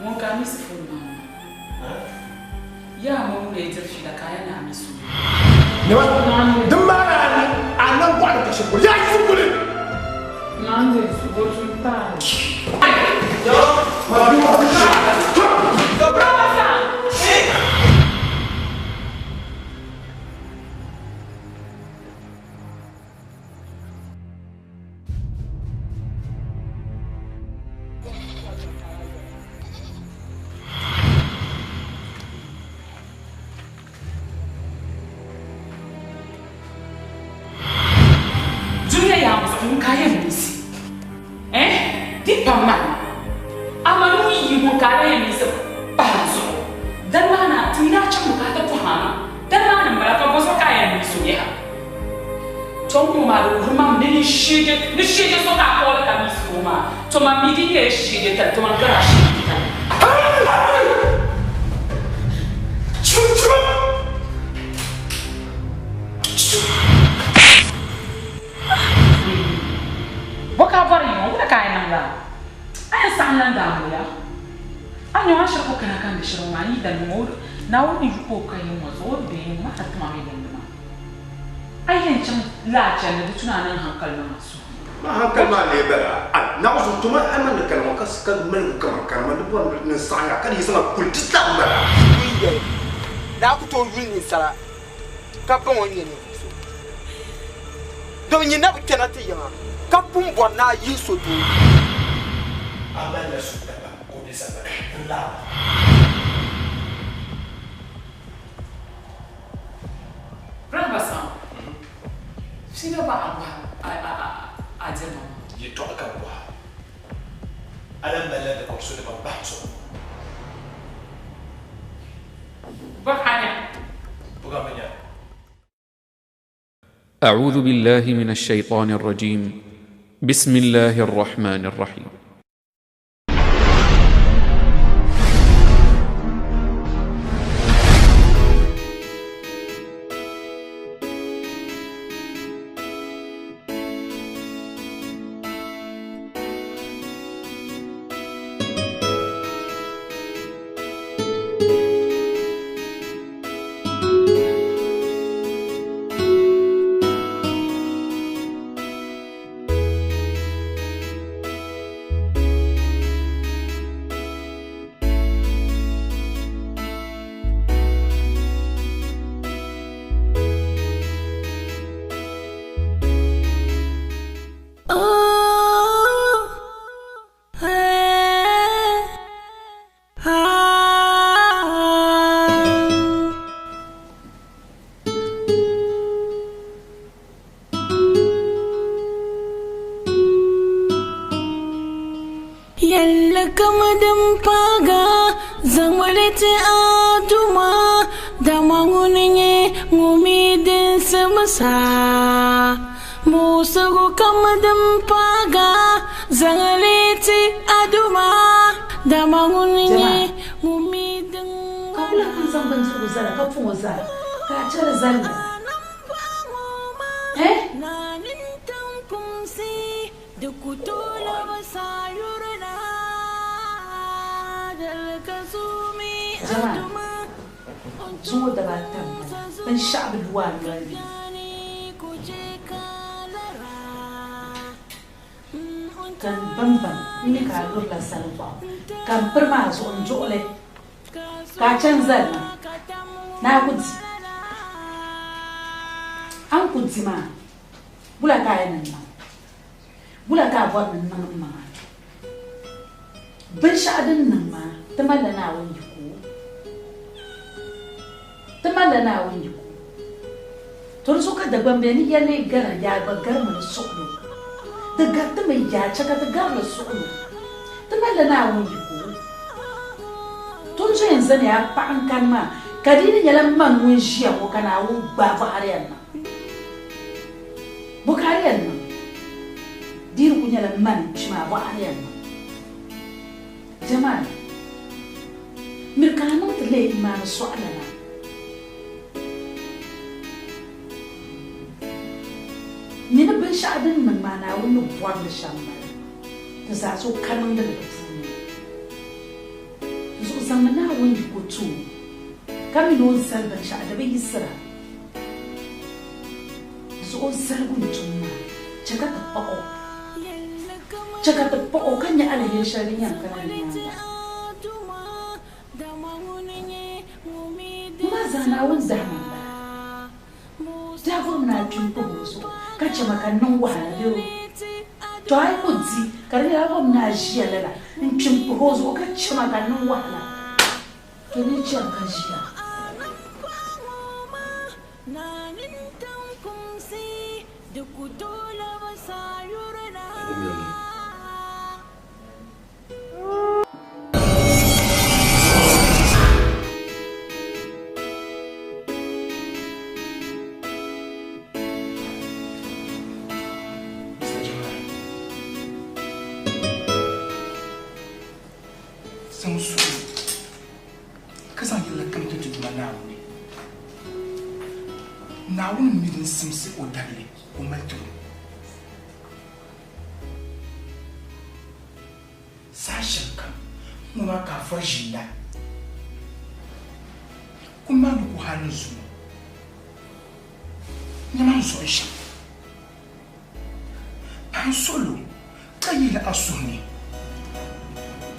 Ŋun ka a misi foon maa ni maa. Yaa ma ŋun lee diri fiila ka a ya ni a misi o. Nema, din maani a ni a nambɔɣu ni ka shɛli polo, yaa yiɣisi kuli! Dunia yaa ŋɔ zuɣu ŋun ka a yɛn miisi eh di pam maa amaa ni ŋun yi ŋun ka a lahi yɛn miisi pahi di zuɣu dali maa na ti mi daa chaŋ mi ka a ti pɔhim a maa dali maa ni m-bala ka bɔzuɣu ka a yɛn miisi o yaha. To ŋ-ŋɔ maa di wuhiri ma mi ni sheege ni sheege so ka a kpuɣi li ka miisi o maa. To man mi di nyɛla sheege tali, to man gari a sheege tali. Bɔ ka a bɔri yiŋɔ? Wula ka a yɛn niŋ lala? A yɛn saɣim la n daamiliya? A nyɔ a shiri ku kana ka n di shiri ŋɔ maa, n yi dali ŋɔ o Naawuni ni yu ka o ka yiŋ ŋɔ zuɣu, o ni be yiŋ maa ka ti ma mi bindi maa. A yi yɛn chaŋ laa chandi di tu ni a niŋ hankali niŋ a suhu ni. Ma hankali maa lee bala a naɣ zuɣu tuma a mali ni kali ŋɔ ka ka maligu kaman karima ni bɔri ni n saɣim ya ka di yiɣisi ŋa kuli ti saɣim bala. Ŋun yɛli, Ni a ku tooi yuli ninsala ka baŋ o ni nyɛ ninvuɣ so, domi nyin na bi kpɛna ti yiŋa ka pun bɔri ni a yihi so doo. A malila suhudaba ka o be sagbana ni laamba. Rambasam, Fiila ba a bɔhi a diri ma maa. Yɛtɔɣa ka bɔha. A lahi malila dikɔri so dibam bahi zuɣu. Bɔhanya. Bugaminya. أعوذ بالله من الشيطان الرجيم بسم الله الرحمن الرحيم Yɛlli kam din paag a, zaŋmi li ti a Duuma, dama ŋuni n-nyɛ ŋun mi din simsa. Muɣisigu kam din paag a, zaŋ li ti a Duuma, dama ŋuni n-nyɛ ŋun mi din Ka ku lahi zaŋ bindirigu zala ka puŋ o zaa, ka a chɛ li zali lala. Eh? Jama, zuŋɔ daba ata m-bala, binshɛɣu bi lu a noli ni. Ka n bambam n mi ka a lurila saligɔɣu, ka m piri maa zuɣu n-duɣi li, ka a chani zali ma ni a ku di. A ni ku di maa, wula ka a yɛn ni niŋ? Wula ka a bɔri ni n niŋ m maŋa? Binshɛɣu din niŋ maa, ti malila Naawuni yiko. Ti malila Naawuni yiko. To di zuɣu ka Dagbambiya ni yɛli ni gana yaa gba garimi ni suɣilo. Di garitimi yaa chɛ ka ti garili suɣilo. Ti malila Naawuni yiko. To n zo yɛn zani a paɣa n-kani maa, ka di yi ni nyɛla man ŋun ʒiya ŋɔ ka Naawuni gbaai bɔhiri ya niŋ. Bɔ ka a di yɛn niŋ? Di yi di kuli nyɛla mani n-kpi maa, bɔ a di yɛn niŋ? Jɛmani, miri ka a niŋ ti leei imaani sɔɣilana. Mi ni binshɛɣu din niŋ maa Naawuni ni bɔri li shɛm m-bala, ti zaa so ka niŋdi li di puuni. zaŋmi Naawuni yiko ti o, ka mi ni o ni zali binshɛɣu di bi yiɣisira. Di zuɣu o zaligu n-tum maa, chɛ ka ti paɣ o. Chɛ ka ti paɣ o ka nya aliheri shɛli din yɛn kana di nyaaŋa. M ma zaa Naawuni zahima m-bala. Daa bɔrimi ni a kpi m-pah o zuɣu ka chɛ ma ka n niŋ wahala bee o? Tɔ! A yi ku di, ka di nyɛla a bɔrimi ni a ʒiya lala n-kpi m-pah o zuɣu ka chɛ ma ka n niŋ wahala. Tɔ! Ni chani ka ʒiya. Zaŋ suhu ka zaŋ yɛlli kam ti ti Duuma Naawuni. Naawuni mi din simsi o dabili ka o mali tiri o. Saha shɛli kam ŋɔ maa ka a fɔri ʒiinda. Kum maa ni ku hal ni zuŋɔ. Nyama n zuɣu shɛm. Paɣa n suhil o ka yihili a suhu ni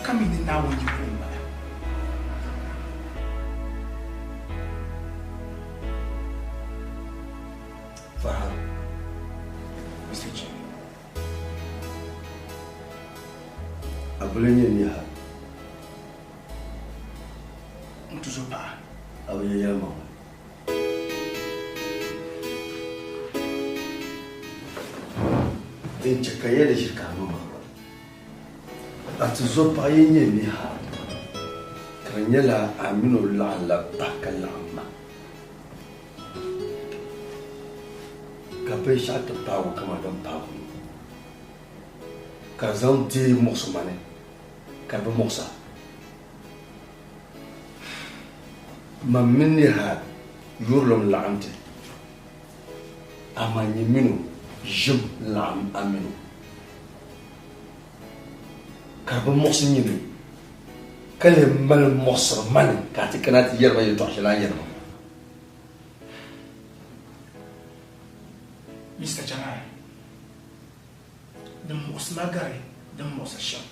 ka mi ni Naawuni yiko m-bala. Farhan. Mr. Jimmy. A buli nyɛ niha. N tuzo paɣa. A bi nyɛ yɛlimaŋli. Din chɛ ka yɛli ʒiri ka a niŋ ma. A tuzo paɣa yi nyɛ niha, ka di nyɛla a min o laɣimla bahi ka laɣim ma. Ka binshɛɣu ti paag o kaman din paag o ka di zaŋ deei muɣisi ma ni ka di bi muɣis a. Man mini Nihad yurilim laɣim ti, amaa nyin min o ʒim laɣim a min o. Ka di bi muɣisi nyini ka lee mali muɣisiri ma ni ka a ti kana ti yɛri ma yɛtɔɣ shɛli a ni yɛri ma. Mr. Jamal, din muɣisi ma gari din muɣisi shɛm.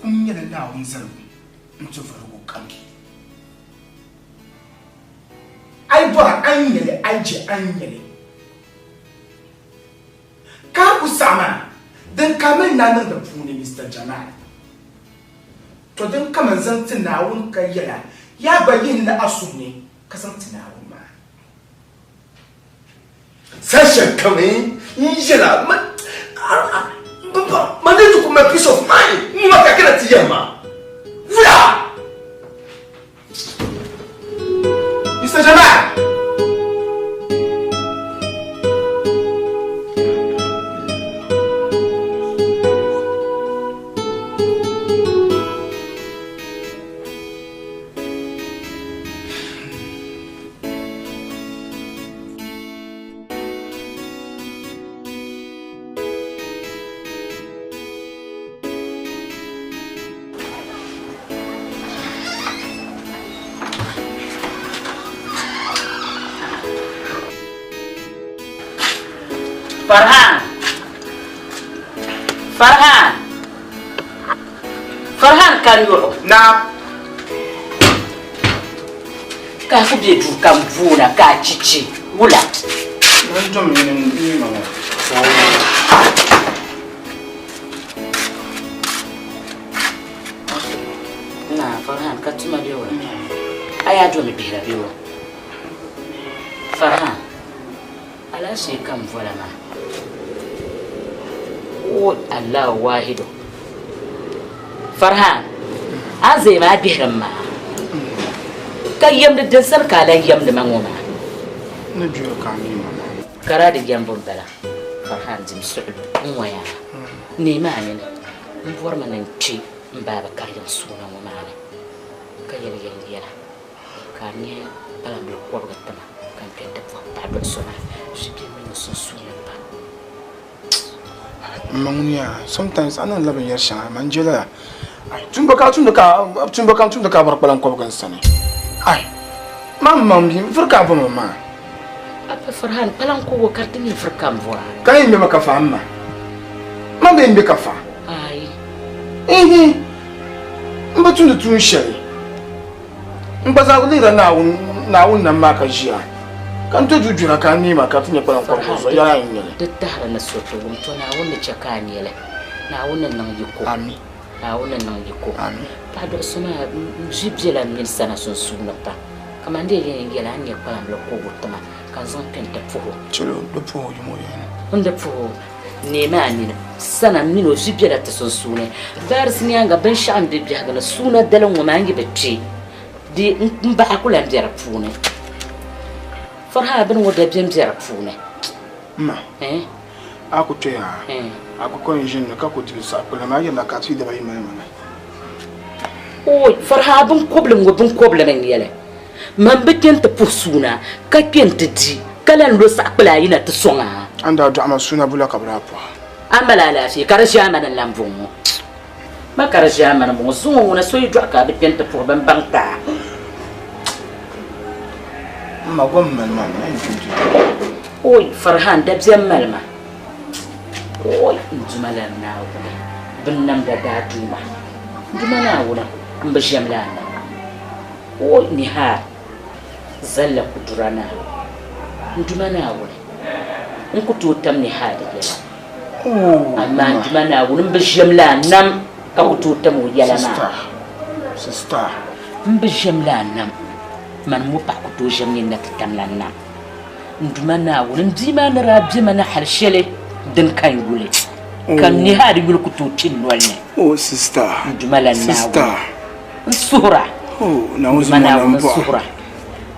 Kum nyɛla Naawuni zaligu n-ti vurigu kam. A yi bɔra a ni nya li, a yi je a ni nya li. Ka a ku saɣi maa, din ka a mali ni a niŋ di puuni, Mr. Jamal. Tɔ din ka man zaŋ ti Naawuni ka yɛla, yaa gba yihim li a suhu ni ka zaŋ ti Naawuni maa. Saha shɛli kam n yɛla ma ni ti ku mali peace of mind n ma ka kana ti yɛli ma wula. Mr. Jamal! Farhan Farhan Farhan kan yɔɣɔ Naam. Ka a ku be duu ka m boona ka a chichi wula? N dom nyini n ma ŋɔ. Na Farhan ka tuma be wula? A yaa domi bihira be wula? Farhan, alaafee ka m bola maa. O Allahu wahidu. Farhan, a ni zaya maa gbihiri m maa ka yɛmdi din sani ka a lahi yɛmdi ma ŋɔ maa. Ni duri ka a mi ma maa. Kara di yɛmbu m-bala. Farhan dim suɣilo n-ŋɔya neemi a nini m bɔrimi ni n kpe m baaba kariyiŋ suuna ŋɔ maa ni ka yɛli yɛli yɛla ka a nya kpalambil kɔbigi tima ka n kpe nti bɔhi paɣiduɣiso maa ʒi bɛ mini o sunsuuni m-ba. M ma ŋun yaa, sometimes a niŋdila binyɛr shɛŋa man je lala. Tumba ka tumdi ka tumba ka tumdi ka bari kpalan kɔbiga n sani. Ai. Man man bi firi ka bɔ ma. Apa Farhan kpalan kobo ka di nyɛ firi ka n bɔra. Ka yin bɛ ma ka fa n ma. Man bɛ yin bɛ ka fa. Ai. Ihi. N bi tumdi tuun shɛli. N gba zaa lihira Naawuni Naawuni nam maa ka ʒiya. Ka n to du jura ka n neema ka ti nyɛ kpalan kɔbiga zuɣu yɛla n nyɛli. Di tahiri ni so ti wum to Naawuni ni chɛ ka a nyɛli. Naawuni ni niŋ yiko. Ami. Naawuni ni niŋ yiko. Ami. Paɣa dɔɣiso maa ʒi bela m mini sana sunsuuni pam. Kaman di yɛn yɛli a ni nyɛ kpalambil kobo tima ka n zaŋ kpe nti puhi o. Chɛli o, di puhi o yimo yɛn. N di puhi o, neemi a nini. Sana m mini o ʒi bela ti sunsuuni. Baarisi nyaaŋa binshɛɣu m-be biɛhigu ni suuna dali ŋɔ maa n-yi bi kpe, di m bahi ku lan be di puuni. Fariha bini ŋɔ dabiɛm be di puuni. Ma, Eh? a ku kpe yaa, a ku ko n-ʒini ni ka ku dibi saɣi kpulli maa yirina ka a ti yi daba yi mali ma na. Oi, Fariha binkɔbili ŋɔ binkɔbili ni n-nyɛ li. Man bi kpe nti puhi suuna, ka kpe nti di, ka lan lo saɣikpila ayi na ti sɔŋ a. A ni daa dɔɣi ma suuna bula ka bɛ daa puhi a? A mali alaafee ka di ʒiɛmani n-lan bɔŋɔ. Ma ka di ʒiɛmani m-bɔŋɔ. Zuŋɔ ŋuna so yi dɔɣi ka a bi kpe nti puhi bɛn baŋ ti a. M ma gom mali ma, n yi kpe nti Oi, Farhan, dabiɛm mali ma. Oi, n Duuma lan Naawuni, binnamda daa Duuma. N Duuma Naawuni, m bi ʒiɛmla a nam. Oi, Nihar, zalla kudura naa. N Duuma Naawuni, n ku tooi tam Nihar di yɛla. Amaa n Duuma Naawuni, m bi ʒiɛmla a nam ka ku tooi tam o yɛla maa. Sister. M bi ʒiɛmla a nam, mani ŋɔ paɣa ku tooi ʒiɛm nyin na ti tamla n nam. N Duuma Naawuni, m bia maa ni daa be ma ni hal shɛli din ka n yuli, ka n ni hal yuli ku tooi kpi n nol ni. Oh, sister. N Duuma lan Naawuni, Sister. n suhira. Oh, N Naawuni Duuma zuŋɔ Naawuni, n nam bɔɣa. suhira.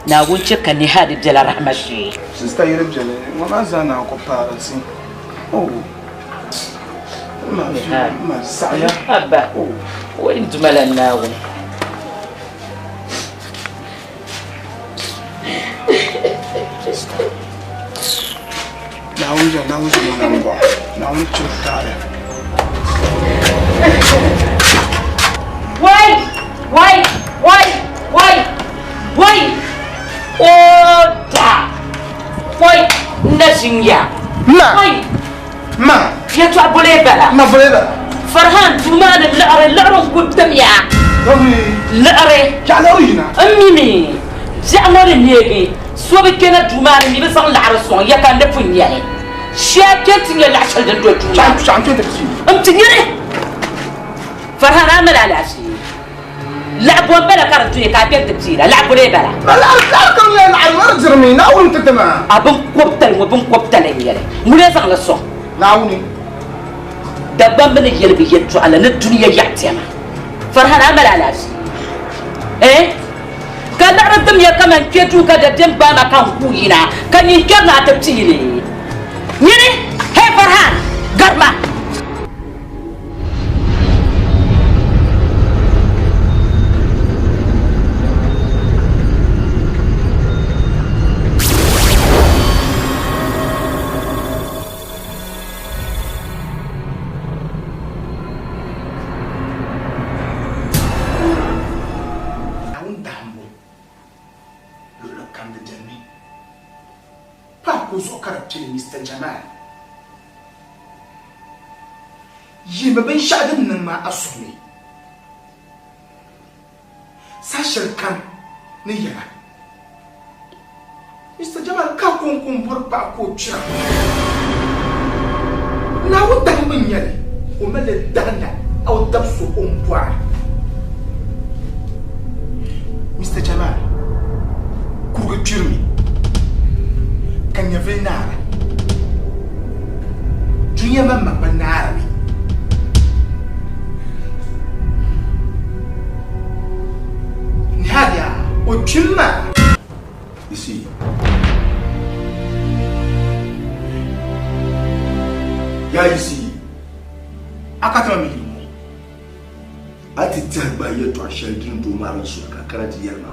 Naawuni chɛ ka Nihad bela rahima shee. Sister yili beni, ŋɔ maa zaa naan ku paari ti. Oh, ma Nihad. ma saɣiya. Abba. Oh. Oi, n Duuma lan Naawuni. Naawuni jɛ, Naawuni zuŋɔ nam bɔɣa. Naawuni chɛ taali. Wai! Wai! Wai! Wai! Wai! O da! Wai! N na ʒin ya. Ma! Wai! Ma! Yɛtɔɣa boli bala. Ma boli bala. Farhan, duu maa ni liɣiri, liɣiri n-ku tim ya. Liɣiri. Chaɣ liɣiri yina. N mi mi. Biɛɣu ŋɔ ni neegi, so bi kpɛna duu maa ni mi bi zaŋ laɣiri sɔŋ ya ka n di pun nyɛli. Shia kpe nti nyɛ laɣ shɛli din do duu maa ni. Chaɣ n-kpe nti pii. N ti nyini. Farhan, a mali alaafee. Laɣ bo m-bala ka di duya ka a kpe nti piira. Laɣ boli bala. Ma laɣiri laɣiri kam nyɛla laɣiri ŋɔ di dirimi, Naawuni ti ti ma. A binkɔbitali ŋɔ binkɔbitali n-nyɛli. Ŋuni zaŋ li sɔŋ? Naawuni. Dagbamba ni yɛli bɛ yɛltɔɣa la ni dunia yaɣi tɛma. Farhan, a mali alaafee? Eh? Ka liɣiri dimya kaman kpe duu ka dabiɛm gbaai ma ka n kuui yina ka nyin kpɛri na a ti piili. Nyini! Hey Farhan! Garima! Naawuni dahimbu luɣili kam di beni mi. Pa ka o zuɣu ka di pili Mister Jamal. Yihimi binshɛɣu din niŋ maa a suhu ni. Saha shɛli kam ni yɛla. Mister Jamal ka kɔŋko m-bɔri paɣa ka o kpira. Naawuni dahimbu n-nyɛ li, o mali li dahinda a o dab so o ni bɔra. Mister Jamal, kurigi kpirimi ka nyɛvili naara. Dunia maŋmaŋ gba naarimi. Nihad yaa, o kpimi maa. You see, yaa you see, A ka ti ma mi yili ŋɔ. A ti tɛhi gbahi yɛtɔɣ shɛli din doo maa mini soli ka a kana ti yɛli ma.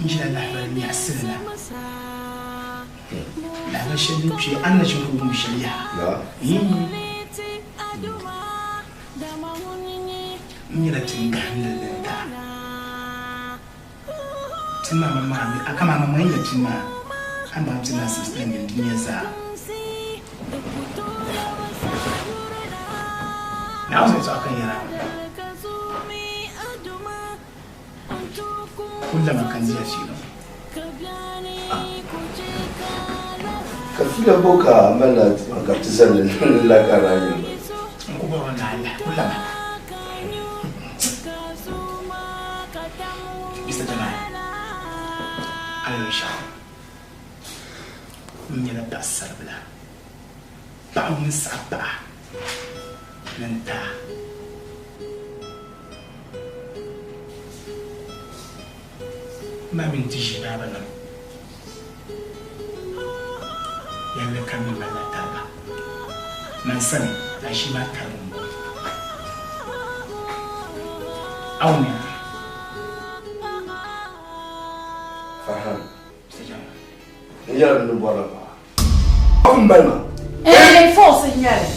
N ʒila lahabali nyaɣisili na. Lahabali shɛli din kpe a ni na ʒin ku wum shɛli yaha. N nyɛla pini gahindili din ti a. Pini maa maŋmaŋa mi, a kaman a maŋmaŋa yi nya pini maa, a ni baŋ pini maa simsi mini dunia zaa. Naawuni zaŋ yɛtɔɣa ka n yɛra, Kullama ka n diya fiiliŋ. Ka fiila bo ka a malila ka ti zani la ka daa yɛli ba? N ku bɔri o ni a lahi kullama. Mr. Jamal, a ni mi shɛm, n nyɛla paɣisaribila, paɣa ŋun saɣi paɣa ni n ti a. Ma mini ti ʒii baabanim yɛlli kam mi malila tariga. Man sani, a ʒii maa tariga m-bɔŋɔ. A wumya? Farhan, n yɛla n ni bɔrila paɣa. Paɣa m-bali maa. Eeh, force n-nyɛ li.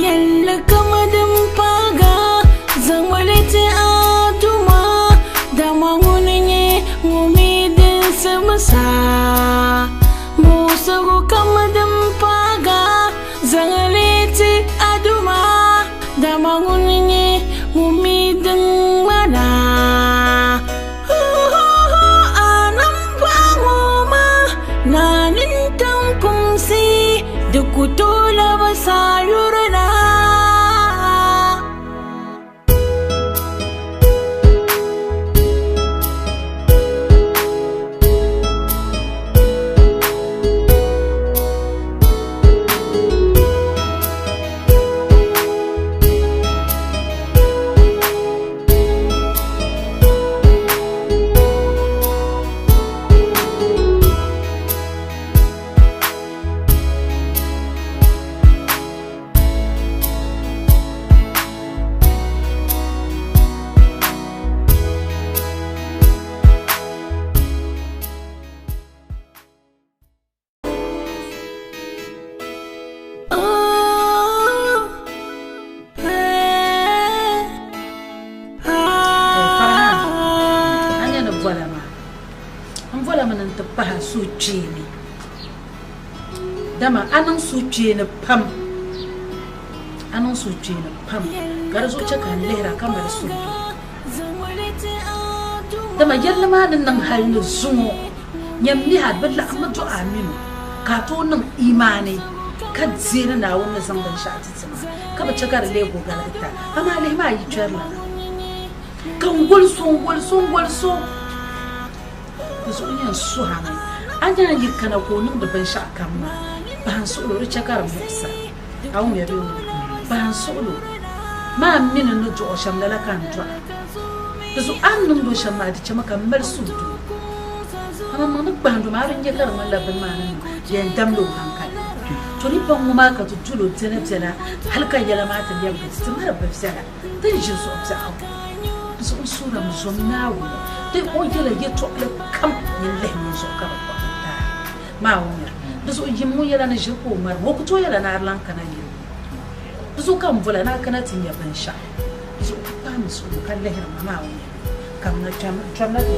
Yɛlli kam din paag a, zaŋmi li ti a Duuma, dama ŋuni n-nyɛ ŋun mi din simsa. Muɣisigu kam din paag a, zaŋ li ti a Duuma, dama ŋuni n-nyɛ ŋun mi din ŋmana. A nambɔɣu ŋɔ maa, naa nintaŋ kumsi, di ku tooi labi sayuri na. pahi a suhukpeeni. Dama a niŋ suhukpeeni pam, a niŋ suhukpeeni pam ka di zuɣu chɛ ka n lihira ka mali suhudoo. Dama yɛlli maa ni niŋ hal ni zuŋɔ, nyammi ha bɛ laɣimmi dɔɣi a min o, ka a tooi niŋ imaani ka deei ni Naawuni ni zaŋ binshɛɣu ti ti maa, ka bi chɛ ka di leeg o galigi ta. Amaa lihi maa yi kpɛrilana, ka n goli so, n goli so, n goli so. Di zuɣu yɛn suhimi a ni a yi kana ka o niŋdi binshɛɣukam maa, pahi n suɣilo, di chɛ ka di muɣis a. A wumya bee wula? Pahi n suɣilo maa m mini n ni dɔɣ o shɛm lala ka n dɔɣ a. Di zuɣu a ni niŋd o shɛm maa, di chɛmi ka m mali suhudoo. Amaa maŋ ni kpahindi o maa, a bi nya ka di ŋmanila bini maa ni niŋ yɛn damdi o haŋkali. To ni pa ŋ-ŋɔ maa ka ti dol o biɛlabiɛla hal ka yɛla maa ti lɛbigi ti, ti mali bi viɛla. Ti ni ʒi zuɣu biɛɣu zuɣu n-suhirimi zom Naawuni ti o yɛla yɛtɔɣili kam nyin lihim o zuɣu ka bi kpuɣi n-taai maa wumya. Di zuɣu yim ŋun yɛla ni ʒiri ka o ŋmarim o ku tooi yɛla ni a di lan kana yili ŋɔ. Di zuɣu ka m bol a ni a kana ti nya binshɛɣu. Di zuɣu ka kpahimi suhigu ka lihiri ma maa wumya kamina kpɛmna ti.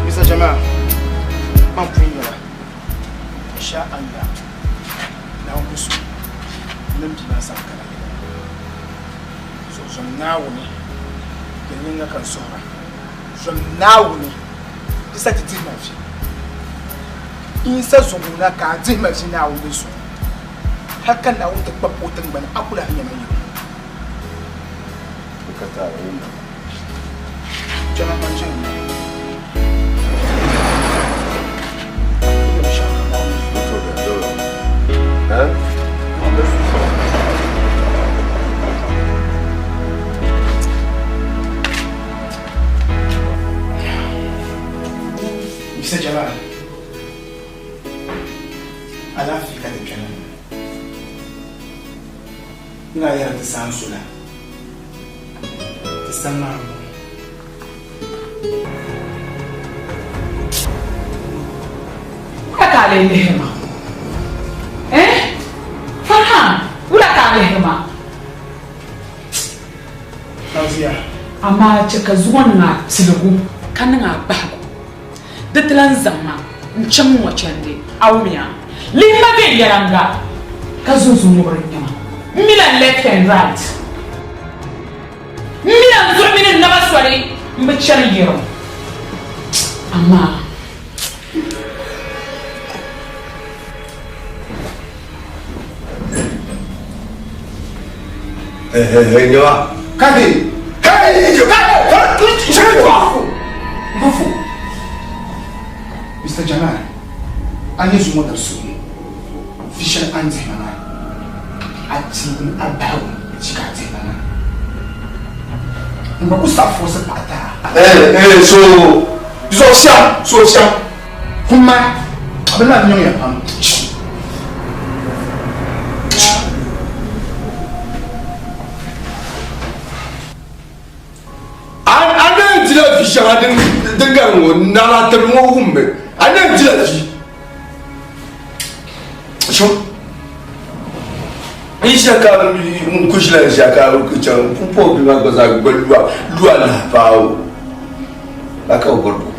Mr. Jamal, man pun yɛla, insha Allah, Naawuni so ni bia maa sani kana yɛla. So zom Naawuni, yɛlimaŋli ka n suhira, zom Naawuni di sa ti dihi ma vi. N sa zaŋ o na ka a dihi ma vi Naawuni zuɣu, hal ka Naawuni ti kpab o tiŋgbani, a ku lahi nya ma yɛli. Jama man ʒe n Mr. Jamal, alaafee ka ti kpɛna ŋɔ. N daa yɛri ti saan so la, ti sani maa m-bɔŋɔ. Wula ka a lee lihiri ma? Eh? Farhan, wula ka a lihiri ma? Fauziya. Amaa chɛ ka zuŋɔ niŋ a piligu ka niŋ a bahigu. Di ti lan zaŋ ma n-chaŋ ŋ-ŋɔ chandi, a wumya? Lihi ma viɛnyɛliŋga ka zunzu ŋubiri n nyama. M mi la left and right. M mi la n zuɣu mini n naba soli, m bi chani yɛro. Amaa. Hey, hey, hey, nyama. Kai! Kai! Kai! Ngufu! Mr. Jamal, a ni zuŋɔ dabisigu ŋɔ, vi shɛli a ni dihi ma maa, a tiigim a bahigu chi ka a dihi ma maa. N gba ku saɣi foosi paɣa ti a. Hey, hey, so, so shɛm, so shɛm. Kuma, abin maa niŋya pam. A na dila vi shɛŋa din gari ŋɔ naɣila tibili ŋɔ wummi a na dila vi so n ʒiya ka n ku ʒila n ʒiya ka ku chaŋ n ku po bia maa gba zaa gba lua lua lahi paai o la ka o bɔri bo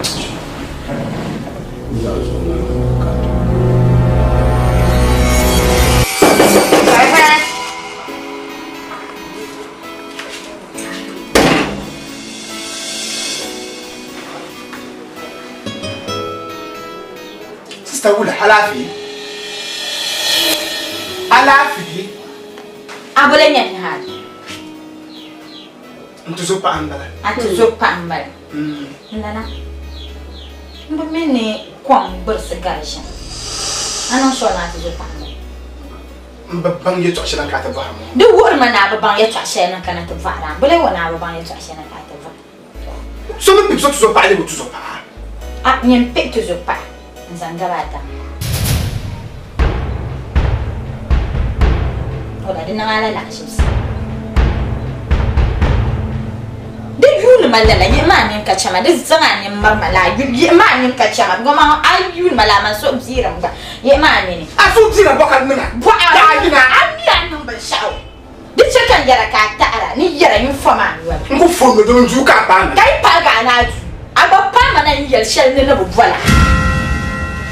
Sister Wula, alaafee? Alaafee? A bole nya ni hali. N tuzo paɣa m-bala. A tuzo paɣa m-bala. N lana, m bi mi ni kom gburisi gari ʒim. A niŋ sure ni a tuzo paɣa m-bala. N bi baŋ yɛltɔɣa shɛli n kana ti bɔhiri ŋɔ. Di wuhirimi ni a bi baŋ yɛltɔɣa shɛli ni n kana ti bɔhiri a. Bɔlɛ wuhi ni a bi baŋ yɛltɔɣa shɛli ni n kana ti bɔhiri. So mi pihi so tuzo paɣa lebi tuzo paɣa. A nyini pihi tuzo paɣa n zaŋ gabi a daŋ. Wula di niŋ a la laɣiʒibisi. Di yuuni ma lala, yihi ma a nini ka chɛ ma, di zaŋ a nini miri ma laa, yihi ma a nini ka chɛ ma, goma a yuuni ma laa, man suhu biirim gba, yihi ma a nini. A suhu biirim bɔ ka di niŋ a? Bɔ a mi a niŋ binshɛɣu, di chɛ ka n yɛra ka a taɣira, ni yɛra nyin fom a noli. N ku fom ni doo n duu ka a paai ma. Ka yi paligi a ni a duu, a gba paai ma na n yɛli shɛli ni ni bi bɔla.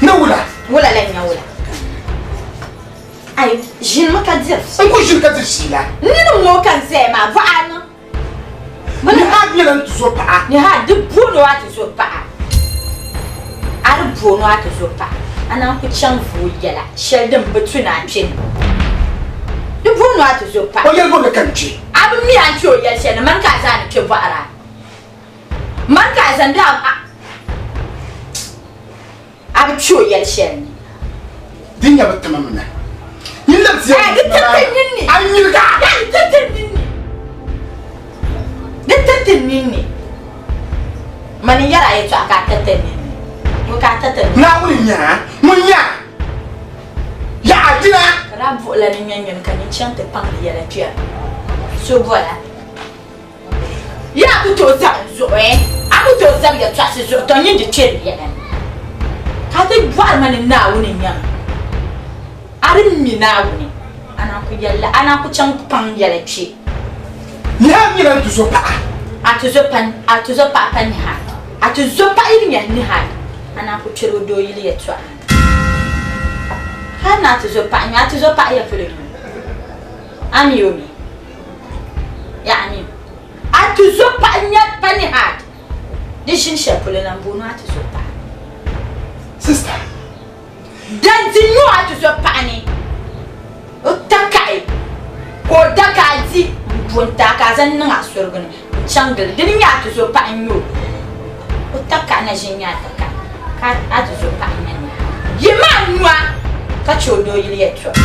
Ni wula? Wula la n-nyɛ wula? Ai, ʒinimi ka diri. N ku ʒini ka diri sheela. N ni niŋ ŋɔ ka n zaya maa, bɔɣa a niŋ. Nihad nyɛla n tuzo paɣa. Nihad, di booni o a tuzo paɣa. A di booni o a tuzo paɣa, a naan ku chaŋ vooi yɛla shɛli din bi tu ni a kpe ni. Di booni o a tuzo paɣa. O yɛligu ni ka n kpe. A bi mi a ni kpe o yɛli shɛli ni, mani ka a zaa ni kpe bɔɣiri a. Mani ka a zaŋdi a. A bi kpe o yɛli shɛli ni. Di nya bi tima mi na. Nyin lab ti yɛli di tiriti ninni. A nyiriga. Di tiriti ninni. Di tiriti ninni. Mani n-yɛri a yɛtɔɣa ka a tiriti ninni. Ŋun ka a tiriti ninni. Naawuni nya, ŋun nya. Yaɣa dina. Ka daa buɣila ni nya nyini ka nyin chaŋ ti paŋ di yɛla kpɛri. So bɔla. Yaa a ku tooi zabi n zuɣu eh? A ku tooi zabi yɛtɔɣisi zuɣu tɔ nyin di kpɛri yɛla ni. Ka a ti bɔhiri ma ni Naawuni n-nyɛ ma. A di mi Naawuni, a naan ku yɛli la, a naan ku chaŋ paŋ yɛla kpe. Nihad nyɛla n tuzo paɣa. A tuzo pa, a tuzo paɣa pa Nihad. A tuzo paɣa yi nyɛ Nihad, a naan ku kpɛri o doo yili yɛtɔɣa ni. Hal ni a tuzo paɣa nyɛ, a tuzo paɣa ya polo nyɛ o? A mi o mi? Yaani a tuzo paɣa nya pa Nihad di ʒini shɛli polo la m-booni o a tuzo paɣa. Sister. Dan di nyo a tuzo paɣa ni o takahi ka o da ka a di m-bo n-ti a ka a zaŋ niŋ a surigu ni n-chaŋ gili di ni nyɛ a tuzo paɣa n-nyɛ o o takahi na ʒini nyɛ a takahi ka a tuzo paɣa nya Nihad. Yi maa nua ka chɛ o doo yili yɛltɔɣa.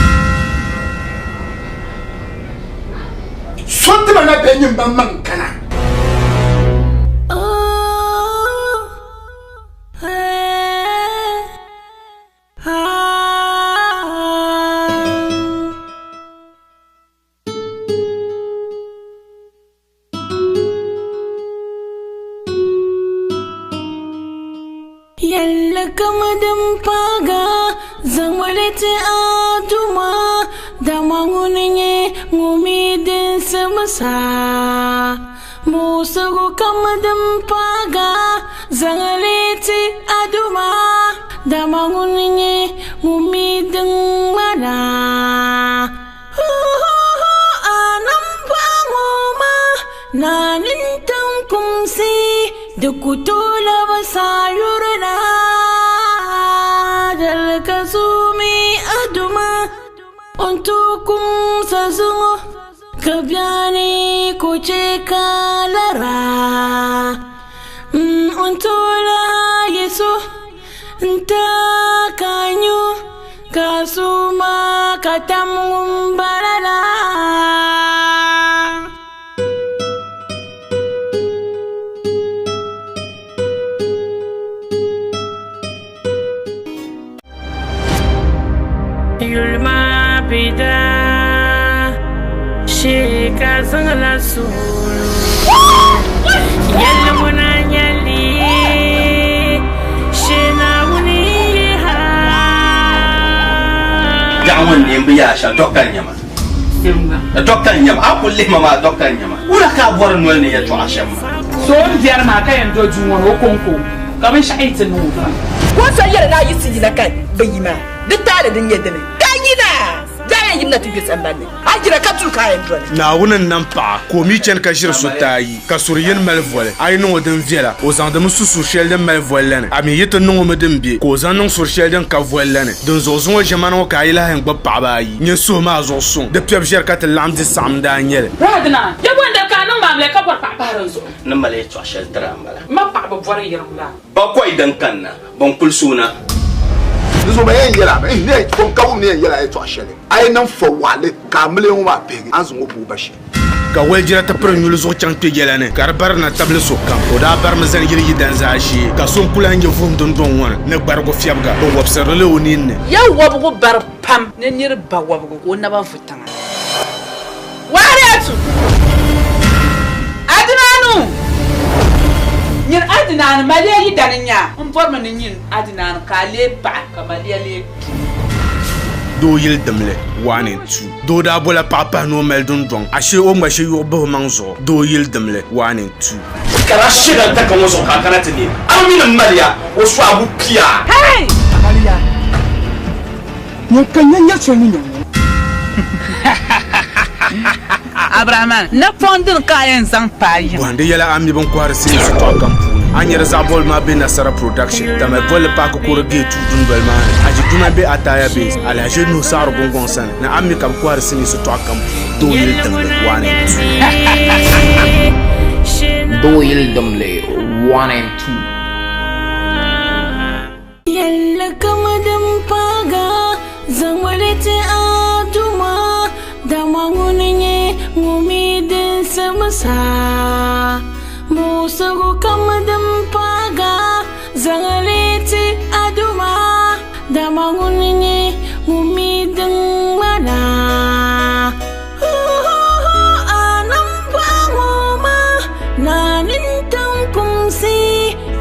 So tima na bɛ nyimba maŋ kana. Yɛlli kam din paag a, zaŋmi li ti a Duuma, dama ŋuni n-nyɛ ŋun mi din sims a. Muɣisigu kam din paag a, zaŋ li ti a Duuma, dama ŋuni n-nyɛ ŋun mi din ŋman a. A nampaɣ ŋɔ maa naa nintaŋ kumsi, di ku tooi labi saayuri na. Dali ka zooi a duma n-tooi kum sazuŋɔ, ka biɛni ku chɛ ka lara. N tooi lahi yi so n-ti a ka a nyu. Ka suma ka tam ŋun bala la. Yuli maa bi daa shee ka zaŋla suhuri yɛli ŋuna nyɛli shee Naawuni yi ha. Biɛɣu ŋɔ n-neei m-bi yaa shɛli, dɔkta n-nyɛ ma. Dɔkta n-nyɛ ma. A kuli lihi ma maa, dɔkta n-nyɛ ma. Wula ka a bɔri noli ni yɛltɔɣa shɛm maa? So o ni biɛri maa ka yɛn do duu ŋɔ ni o kɔŋko ka binshɛɣu yi ti niŋ o fam. Ka o sa yɛli ni a yi ti yina ka bi yi maa, di taali din nyɛ dini? Ka a yina, di a yɛn yimina ti gbe sambani ni, a yina ka duu ka a yɛn doli. Naawuni n-nam paɣa, ka o mi chani ka ʒiri so taayi, ka suri yini mali voli. A yi niŋ o din viɛla, o zaŋdimi su sur shɛli din mali voli la ni. A mi yi ti niŋ o mi din be, ka o zaŋ niŋ sur shɛli din ka voli la ni. Dinzuɣu zuŋɔ ʒiɛmani ŋɔ ka a yi lahi yɛn gbubi paɣiba ayi, nyini suhu maa zuɣu suŋ. Di piɛbu ʒiɛri ka ti laɣim di saɣim n-daa nyɛ li. Rahadina, ya bo n-dali ka a niŋ maamli ka bɔri paɣa pahiri n zuɣu? N ni mali yɛtɔɣ shɛli tiri a m-bala. M ma paɣiba bɔri yiriŋ la. Bakɔi din kanna, bɛn kuli suuna. Di zuɣu ban yɛn yɛla a mi, ne kom ka wum ni yɛn yɛla yɛltɔɣa shɛli, a yi niŋ fɔ waɣili ka a mili ŋɔ maa pihigi, a ni zaŋ o booi ba shee. Ka walijira ti piri nyuli zuɣu chaŋ kpe yɛla ni, ka di bari na tabili sokam. O daa barimi zani yili yidan zaashee, ka so n-ku lahi nya vuhim dundɔŋ ŋɔ ni ni gbarigu fiɛbiga. Bɛ wɔbisirili la o ninni. Ya wɔbigu bari pam ni nir ba wɔbigu ka o naba vu tiŋa. Waariatu! Adinaanu! Nyin Adinaani, maliya yidana n-nya a. M bɔrimi ni nyin Adinaani ka a leei paɣa ka maliya leei doo. Doo yili dimli, 1 and 2. Doo daa bola paɣa pahi ni o mali dundɔŋ, ashee o ŋma shee yuɣu bahi o maŋ zuɣu. Doo yili dimli, 1 and 2. Ka daa shɛga n-ta ka ŋɔ zuɣu ka a kana ti neei a mi ni maliya o sɔhibu pia. Hey! Maliya, nyin ka nya nya shɛli ni nya ŋɔ. Abrahaman, napɔŋ dini ka a yɛn zaŋ paai yiŋa? Bɔhindi yɛla a mi bin kɔhiri sinii shitɔɣu kam puuni. A nyari zaɣ bɔbili maa be Nasara Production, Tamale bolli paaki kuri gate 2 dundoli maa ni, Haji Juma be Ataya Base, Alhaji Nuhu Saɣiri Gungɔŋ sani, ni a mi ka bɛ kɔhiri sinii shitɔɣu kam puuni. Doo yili dimli 1 and 2. Doo yili dimli 1 and 2. Yɛlli kam din paagi a, zaŋmi li ti a Duuma, dama ŋuni n-nyɛ ŋun mi din simsa. Muɣisigu kam din paagi a, zaŋ li ti a Duuma, dama ŋuni n-nyɛ ŋun mi din ŋmana. A nambɔɣu ŋɔ maa, naa nintaŋ kumsi,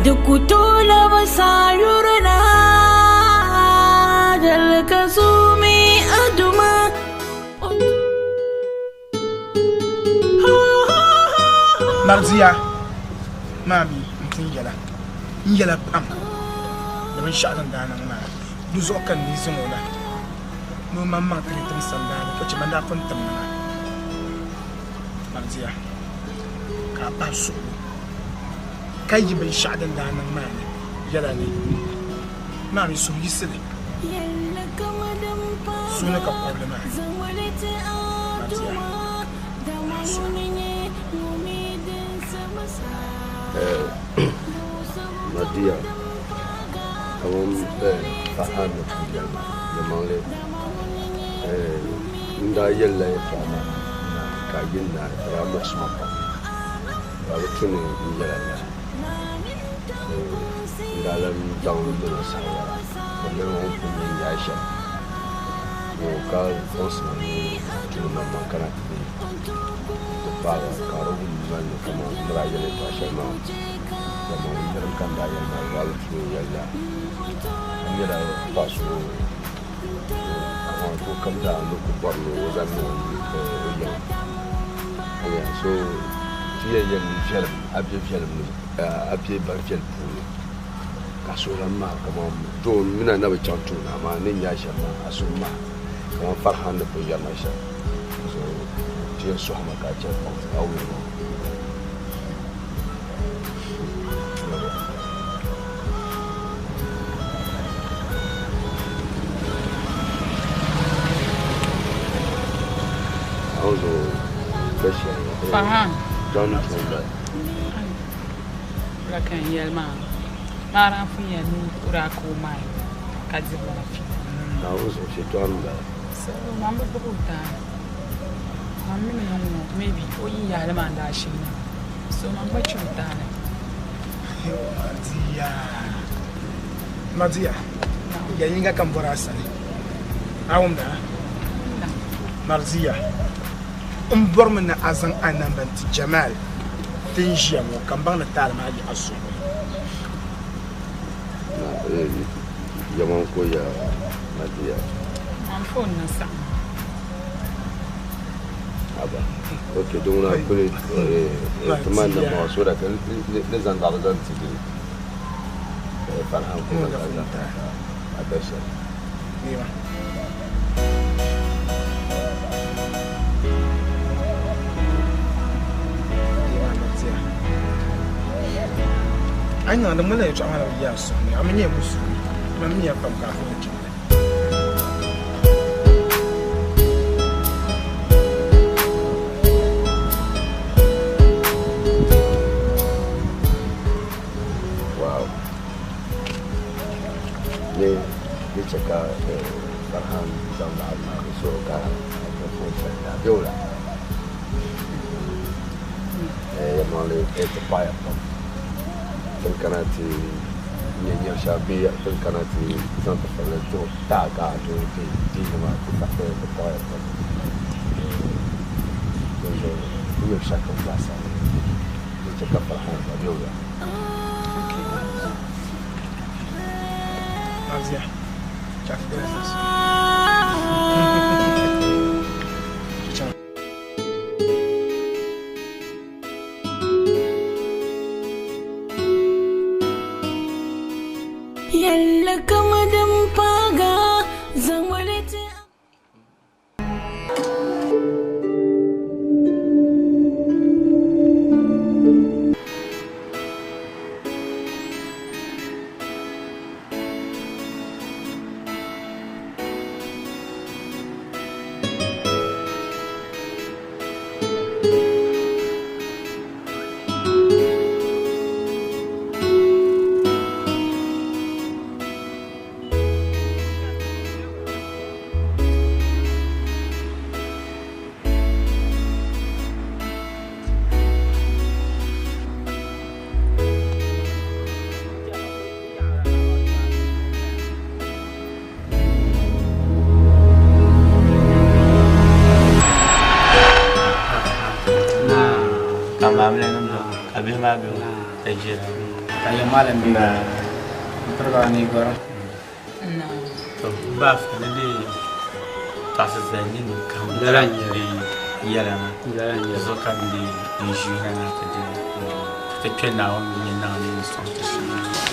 di ku tooi labi saayuri na. Dali ka zooi a Duuma. Marziya, maa mi n pun yɛla, n yɛla pam ni binshɛɣu din daa niŋ maa, di zuɣu ka n ni zaŋ o na ni o maŋmaŋ ti ni tim sandaani ka chɛ man daa pun tim ni maa. Marziya, ka a pahi suɣulo ka yi binshɛɣu din daa niŋ maa ni yɛla ni maa mi suhuyiɣisili suuni ka kɔbili maa. Marziya, pahi suɣulo. Mardiya, kaman Farhan ni pun yɛli maa, yɛlimaŋli n daa yɛlila yɛltɔɣa maa ka yi ni naai ka daa muɣisi ma pam ka di tu ni n yɛla yaha. So n daa lan zaŋ li niŋ saawara ka yɛli o ni pun yɛn yaai shɛm ŋɔ ka kpaŋsi ma ni tuuli maŋmaŋ kana ti be ti paagi a ka di wum mali ni kaman n ni daa yɛli yɛltɔɣa shɛli maa dama n niriba ka n daa yɛli maa di daa bi tu ni n yɛli yaha. A nyɛla paɣ so kaman ka o kam zaa ni ku bɔri ni o zaŋ niŋ o yiŋa. Aya, so ti yɛn yɛli ni viɛlim, a be viɛlim ni, a be ban viɛli puuni ka a suhu lan maai kaman doo m mini a na bi chaŋ tooni amaa ni nya shɛm maa a suhu maai kaman Farhan ni pun yɛri ma shɛm. So ti yɛn sɔhi ma ka a chɛ kpaŋ a wuhi ma. Farhan. Wula ka n yɛli maa maa daa pun yɛli ni o daa ka o maai ka diri lala fiila. Salo man bi gbubi o taali man mi ni ŋɔ maybe o yi yaali maa n daa shee na so man gba chɛ o taali. Mardiya Mardiya ya yinga ka n bɔri a sani a wumda Mardiya n bɔrimi ni a zaŋ a namba n-ti Jamal ti n ʒiya ŋɔ ka n baŋ ni taali maa yi a suhu ni. Yaman ko ya Mardiya. Man phone na saɣim. Aba. Ok, din ŋuna kuli ti man na maa so that ni zaŋ daɣu zaŋ ti di Farhan ko ka zaŋ a da shɛli. A yi niŋdi ŋmanila yɛltɔɣa maa na bi yi a suhu ni, a mi nyɛla musulimi, man mi ya pam ka a puhi jilli. Wow. Ne Di chɛ ka Farhan zaŋ laɣiri maa di zuɣu ka a nya foon shɛli daa be o la. Yɛlimaŋli ti paɣiya pam. Ti ni kana ti nya nir shɛba bee ti ni kana ti zaŋ ti fabila ti a ka a tooi deei li maa ti paɣiya pam. Dinzuɣu ti nyɛ binshɛɣukam zaasa di chɛ ka Farhan gba be o la. Marziya, chafi breakfast. Yɛlli kam din paaga zaŋmi li ti.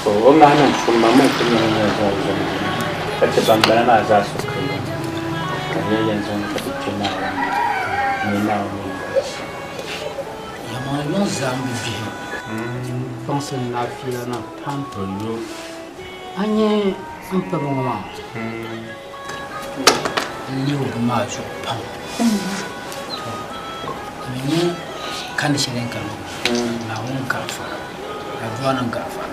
O ŋahi niŋ puni maa mali ti nyɛla nyɛla zaa zaŋ ka ti ban bala maa zaa so ka yɛn ka nyɛ yɛn zaŋ ka ti kpɛ Naawuni ni Naawuni Yɛma yuŋ zaa m-bi bihi kpaŋsi n laafia na pam. A nya m pabi ŋɔ maa n leegi bɛ maa zuɣu pam. To a mi nya kandi shɛli n kani ŋɔ Naawuni gaafara, adua ni gaafara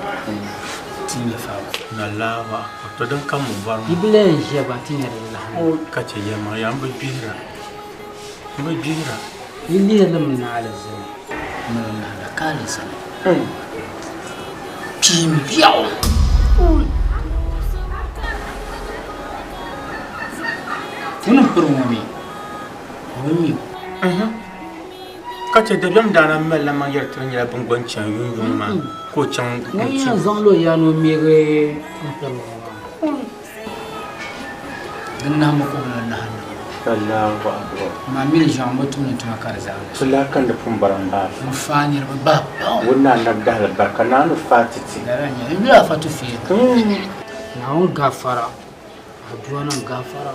ti nya faaku. Allahu akbar. To din kam mi bɔri Yi bi lahi ʒiya gba ti nya di lahi. O ka chɛ yɛlimaŋ yaa m bi gbihira. M bi gbihira. Yi lihiri li mi ni alizini mini nahila ka alizini kpiim biɛɣu. Ŋuni m-piri ŋɔ mi, o bi mi o. Ka chɛ dabiɛm daa na malila maŋ yɛri ti ni nyɛla bɛ ni gba n-chaŋ yuŋyuŋ maa ka o chaŋ Ŋun n-tu. yɛn zaŋla o yaa ni o meegi m-piri ŋɔ maa. Di nahimbu ka o bi lahi niŋ. Allahu akbar. Maa mili ʒiɛɣu m-bi tumdi tuma ka di zaa ni. Ti lahi kandi pun bari m-baai. N faai niriba bahi pam. Ŋun ni anabi dahili barika naa ni faai ti ti. Lala n-nyɛ li. N yuli afa Tufeer. Naawuni gafara, adua niŋ gafara.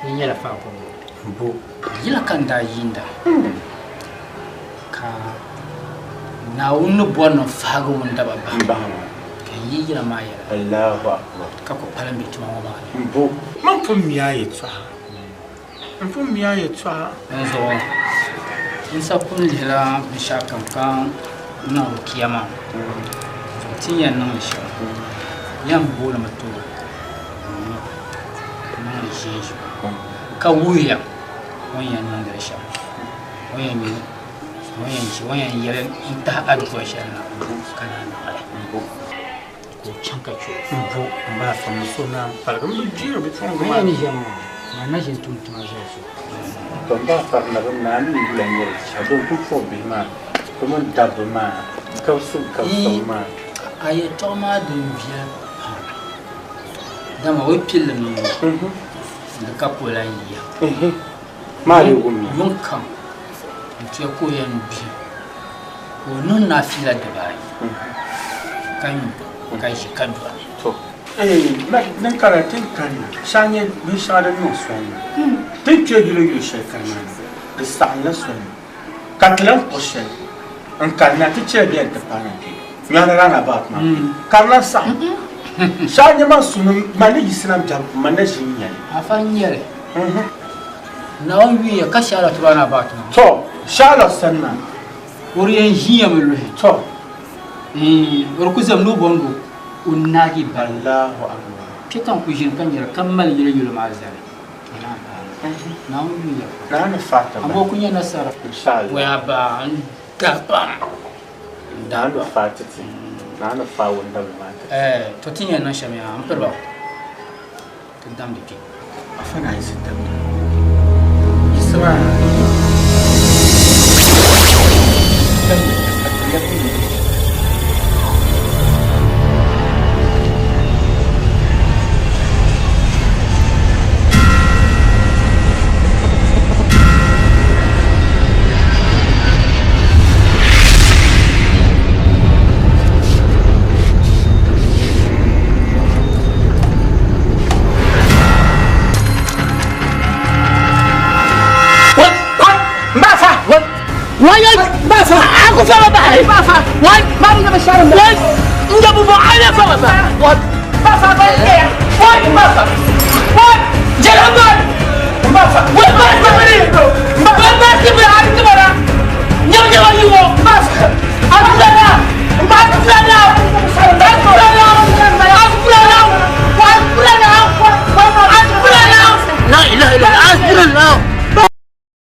Di nyɛla faakɔbigu. Bo. Yila ka n daa yiinda ka Naawuni ni bɔri ni n faagi wundaba bahi. M-bahi ŋɔ. Ka n yi yila maa yɛla. Allahu akbar. Ka ku kpalim be tuma ŋɔ maa ni. Bo. Man pun mi a yɛtɔɣa. N pun mi a yɛtɔɣa. Dinzuɣu n sa pun lihila binshɛɣukam ka niŋ rukia maa. Zuɣu ti ni yɛn niŋ li shɛm, yɛn boolimi ti o niŋ li ʒiɛʒiɛm ka wuhiya o ni yɛn niŋdi li shɛm, o ni yɛn mi o ni yɛn ʒi o ni yɛn yɛli n-tahi adua shɛli na ka naan niŋ li. Ka o chaŋ ka chɛ o. M-bo m-bahi fa mi so naan paligi m bi jihiri bipuɣiŋga maa. A ni yɛn ʒiɛm maa, maa na ʒini tum tuma zali so. To m bahi fari na bɛ ni a mi yula nyɛ di chiha domi pun puɣi bihi maa bɛ mini dabba maa kabisibu kabisibu maa. A yɛtɔɣa maa din viɛli pam, dama o yi pilli niŋ ŋɔ, di ka ka o lan yiya. Maa lee wumya. Yuŋ kam n-tuya ka o yɛn gbihi ka o niŋ naafila dibaayi ka nyu ka ʒi ka dɔni. To din kana ti ni kanna shɛŋa nyɛ binshɛŋa din niŋ soli ni. Ti ni kpe yili yuli shɛli kani maa ni, di saɣimla soli ni ka ti lahi kpuɣi shɛli n-kanna ti chɛli bɛ yɛn ti paai na kpe. Nyɔhiri roundabout maa kpe ka di lahi saɣim. Shɛŋa nyɛ man su ni man ni yiɣisina m biɛhigu puuni man na ʒi n-nya li. Afa n-nyɛ li. Naawuni yuya ka Charlotte roundabout maa. To, Charlotte sani maa. O di yɛn ʒiya mi luhi. To. O di ku zami ni o bɔndi o naagi bari. Allahu akbar. Kpe ka n ku ʒini ka nyari ka mali yili yuli maa zali. Naawuni yuya. Naawuni faata ba. Amaa o ku nya nasara. Inshallah. Waya ba n daa pam. N daa Naawuni faata ti. Naawuni fa wundabili maa ti. Eh, to ti yɛn niŋ shɛm yaa, m piri ba ti damdi kpe. Afa na yi si damdi. Yiɣisimi a. Damdi ka ti lɛbi yi. Wai,